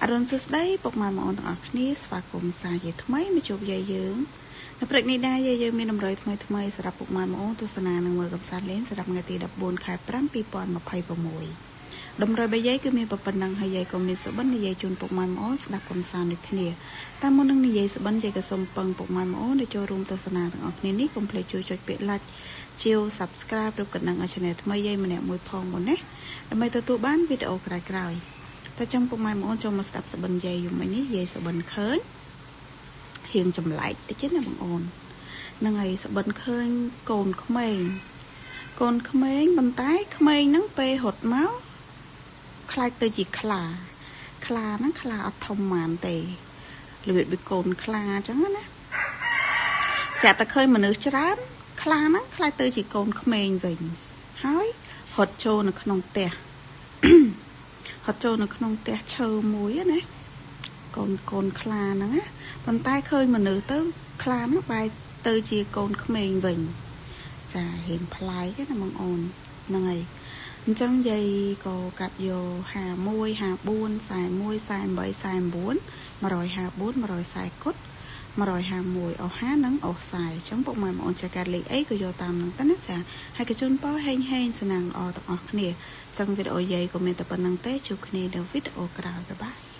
អរុណសួស្តីពុកម៉ែបងប្អូនទាំងអស់គ្នាស្វាគមន៍សាជាថ្មីមកជួបយាយយើងនៅព្រឹកនេះដែរយាយយើងមានតម្រុយថ្មីថ្មីសម្រាប់ពុកម៉ែបងប្អូនទស្សនានិងមើលកំសាន្តលេងសម្រាប់ថ្ងៃទី14ខែ5 2026តម្រុយរបស់យាយគឺមានប៉ុណ្ណឹងហើយយាយក៏មានសុបិននិយាយជូនពុកម៉ែបងប្អូនស្ដាប់កំសាន្តដូចគ្នាតាមមុននឹងនិយាយសុបិនយាយក៏សូមពឹងពុកម៉ែបងប្អូនដែលចូលរួមទស្សនាទាំងអស់គ្នានេះកុំភ្លេចជួយចុចពាក្យ like ជាវ Subscribe ឬកណ្ដឹងឲ្យ Channel ថ្មីយាយម្នាក់មួយផងមុនណាដើម្បីទទួលបានវីដេអូក្រោយៗតែចង់ពុកម៉ែបងប្អូនចូលមកស្ដាប់សុបិនយាយយំមិញនេះយាយសុបិនឃើញរៀងចម្លែកតិចណាបងអូនហ្នឹងហើយសុបិនឃើញកូនក្មេងកូនក្មេងប៉ុន្តែក្មេងហ្នឹងពេលរត់មកខ្លាចទៅជាខ្លាខ្លាហ្នឹងខ្លាអត់ធំម៉ានទេរបៀបដូចកូនខ្លាអញ្ចឹងណាស្រាប់តែឃើញមនុស្សច្រើនខ្លាហ្នឹងខ្លាចទៅជាកូនក្មេងវិញហើយរត់ចូលនៅក្នុងផ្ទះរត់ចូលនៅក្នុងផ្ទះឈើមួយណាកូនកូនខ្លាហ្នឹងណាប៉ុន្តែឃើញមនុស្សទៅខ្លាហ្នឹងបែរទៅជាកូនក្មេងវិញចារៀងប្លែកណាបងអូនហ្នឹងហើយអញ្ចឹងយាយក៏កាត់យក51 54 41 48 49 154 140គុត151អស់50និងអស់40អញ្ចឹងពុកម៉ែបងអូនចេះកាត់លេខអីក៏យកតាមនឹងទៅណាចាហើយក៏ជូនពរហេងហេងសំណាងល្អទាំងអស់គ្នាអញ្ចឹងវីដេអូយាយក៏មានតែប៉ុណ្្នឹងទេជួបគ្នានៅវីដេអូក្រោយបាយបាយ។